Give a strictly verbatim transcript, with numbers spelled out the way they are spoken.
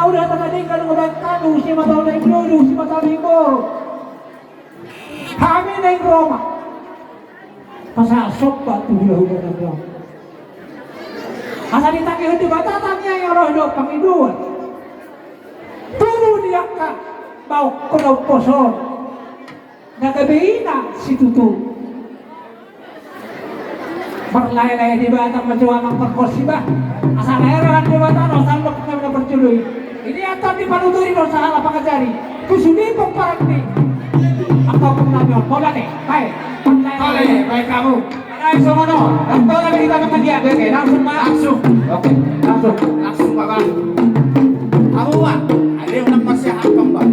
Uda tangga denggan uda kanu, si mata uda indo, si mata uda indo. Hami na i Roma. Pasahat somba tu hulahula na Roma. Asa ditangihon Debata tangiang i ro do pangidoan. Tubu di angka baokkon na umposo on. Na gabe ina situtu. Marlae-lae Debata ma jo amang pargonsi bah. Asa lae roha ni Debata ro sandok na parjolo i. Ini antong dipanuturi do sahala pangajari. Tu sude pomparan ni angka ompung nami on. Pola ne, bae. Pola ne, bae hamu. Alai songon on, antong lagi kita akan dia, oke, langsung, Pak. Langsung. Oke, langsung. Langsung, Pak, Pak. Amu, Pak. Ada yang nak masih apa, Pak?